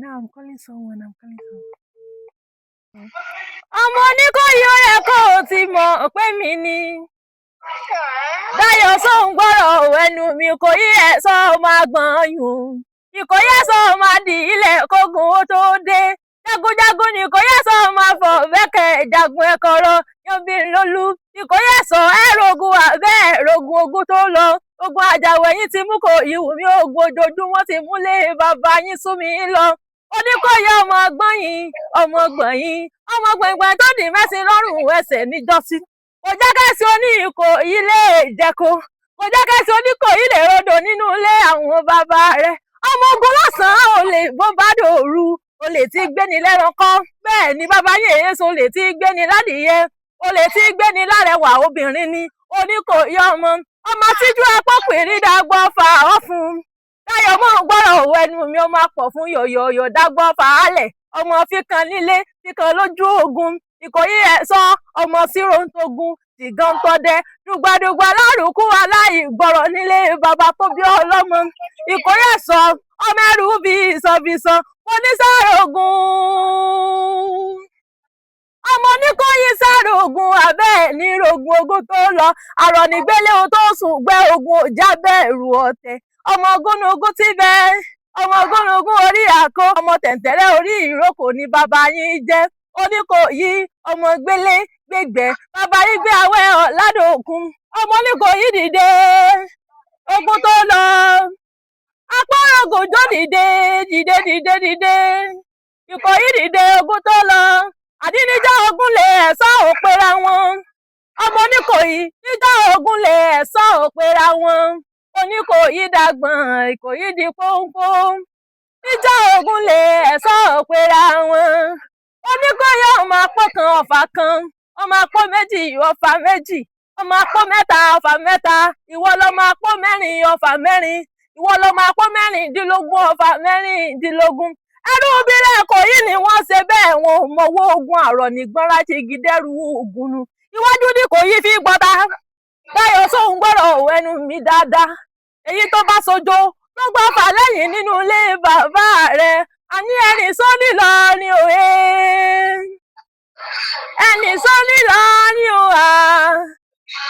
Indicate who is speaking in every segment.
Speaker 1: Now I'm calling someone. I'm calling someone. Ọmọ Oníkòyí, ó yẹ kó o ti mọ̀ pé mi ni. Dayọ̀, sóun gbọ́rọ̀ ẹnu mi? Kò yí ẹ̀ sọ máa gbọ̀n yùn. Ìkòyí ẹ̀sọ́ máa di ilẹ̀ kógun ó tó dé. Jagunjagun ni Ìkòyí ẹ̀sọ́, máa fọ̀ bẹ́kẹ̀ jagun ẹ̀kọ́rọ́ yanbi lólú. Ìkòyí ẹ̀sọ́, ẹ̀rọ̀gùn àbẹ́ ẹ̀rọ̀gùn ogun tó lọ. Ogun àjàwẹ̀ yín ti mú kò ìwù mí, ogun ojoojúmọ́ ti múlé bàbá yín sú mi lọ. Oníkòyí, ọmọ gbọ́n yín, ọmọ gbọ̀n yín, ọmọ gbọ̀ngbọ̀n tó dì mẹ́sìn lọ́rùn ẹsẹ̀ níjọ́sí. Kò jẹ́ kẹ́sì Oníkòyí lè jẹ́kó, kò jẹ́ kẹ́sì Oníkòyí lè rodò nínú ilé àwọn bàbá rẹ̀. Ọmọ ogun lọ́sàn-án, olè bó bá dòru, olè tí gbéni lẹ́ranko. Bẹ́ẹ̀ ni bàbá yín èso, olè tí gbéni ládìyẹ, olè tí gbéni lárẹwà obìnrin ni. Oníkòyí, ọmọ ọmọ tíjú apọ́pìnrin dàgbọ́ fà ọ́ fún. Dayọ̀, mọ́ gbọ́rọ̀ ẹnu mi, ó máa pọ̀ fún yọ̀yọ̀yọ̀ dágbọ́ fàálẹ̀. Ọmọ fíkan nílé, fíkan lójú ogun. Ìkòyí ẹ̀sọ́, ọmọ síróńtógún dìgán tọdẹ dùgbàdùgbà lárùkù aláìgbọrọ̀ nílé bàbá tó bí ọlọ́mọ. Ìkòyí ẹ̀sọ́, ọmọ ẹrù bí ìsọ̀bìsàn onísàrògùn, ọmọ Oníkòyí sàrògùn abẹ́ ní rogun ogun tó lọ àrọ̀nígbélé ohun tó sùn gbẹ́ ogun òjá bẹ̀rù ọ̀tẹ̀. Ọmọ gúnugún tí bẹ́ẹ̀, ọmọ gúnugún orí àkó, ọmọ tẹ̀ǹtẹ̀rẹ̀ orí ìrókò ní bàbá yín jẹ́. Oníkòyí, ọmọ gbélé gbégbẹ́, bàbá yín gbé awẹ́ ọ̀làdòkun. Ọmọ Oníkòyí, dìde ogun tó lọ, apárògùn jó, dìde, dìde, dìde, dìde. Ìkòyí, dìde ogun tó lọ. Àdíníjà ogun lè ẹ̀sọ́ òpera wọn. Ọmọ Oníkòyí, níjà ogun lè ẹ̀sọ́ òpera wọn. Oníkòyí dàgbọ̀n, Ìkòyí di pọ́npọ́. Níjà ogun lè ẹ̀sọ́ òpera wọn. Oníkòyí, ọmọ apọ́ kan ọ̀fà kan, ọmọ apọ́ méjì ọ̀fà méjì, ọmọ apọ́ mẹ́ta ọ̀fà mẹ́ta. Ìwọ lọmọ apọ́ mẹ́rin ọ̀fà mẹ́rin, ìwọ lọmọ apọ́ 16 ọ̀fà 16. Ẹrú bílẹ̀ Ìkòyí ni wọ́n ṣe bẹ́ẹ̀, wọn ò mọwọ́ ogun àrọ̀ nígbọ́nra ti gidẹ́rù ogun nu. Iwájú ní Ìkòyí fi gbọ́ta. Dayọ̀, sóhun gbọ́rọ̀ ẹnu mi dáadáa? Èyí tó bá sojo ló gbọ́ fà lẹ́yìn nínú ilé bàbá rẹ̀. Àní ẹnì sóní lọ ni òye, ẹnì sóní lọ ni òhà.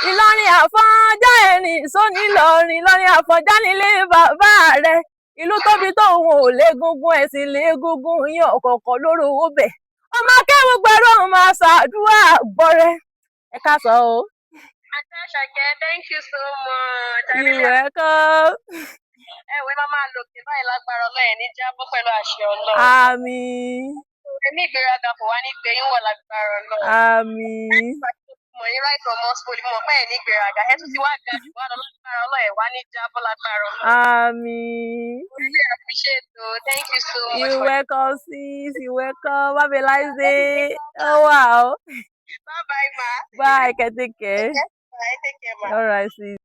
Speaker 1: Ìlọrin Àfọ̀njá, ẹnì sóní lọrin. Ìlọrin Àfọ̀njá nílé bàbá rẹ̀. Ìlú tóbi tóun ò légungun, ẹ̀sìn légungun yín ọ̀kọ̀ọ̀kan lóró owó bẹ̀. Ọmọ akẹ́wù gbẹ̀rọ máa ṣàdúrà gbọ́rẹ́. Ẹ káàsán o.
Speaker 2: Àṣàkẹ́, thank you so much. I
Speaker 1: You
Speaker 2: really
Speaker 1: welcome.
Speaker 2: Ẹ wẹ́ máa máa lòkè báyìí lágbára Ọlọ́run, ẹ̀ ní jábọ́ pẹ̀lú àṣẹ Ọlọ́run.
Speaker 1: Àmín.
Speaker 2: Ẹ̀mí ìgbéraga kò wá ní gbé yín wọ̀ lágbára Ọlọ́run.
Speaker 1: Àmín.
Speaker 2: Mọ̀ yín right from hospital, mo mọ̀ pé ẹ̀ ní ìgbéraga. Ẹ tún ti wá ga jù wá lọ lágbára Ọlọ́run, ẹ̀ wá ní jábọ́ lágbára Ọlọ́run.
Speaker 1: Àmín.
Speaker 2: Really appreciate o. Thank you so much.
Speaker 1: You
Speaker 2: For
Speaker 1: welcome, sis. You welcome. Have a nice day. Oh wow.
Speaker 2: Bye bye, ma.
Speaker 1: Bye. Take care.
Speaker 2: Bye. Take care, ma.
Speaker 1: All right, sis.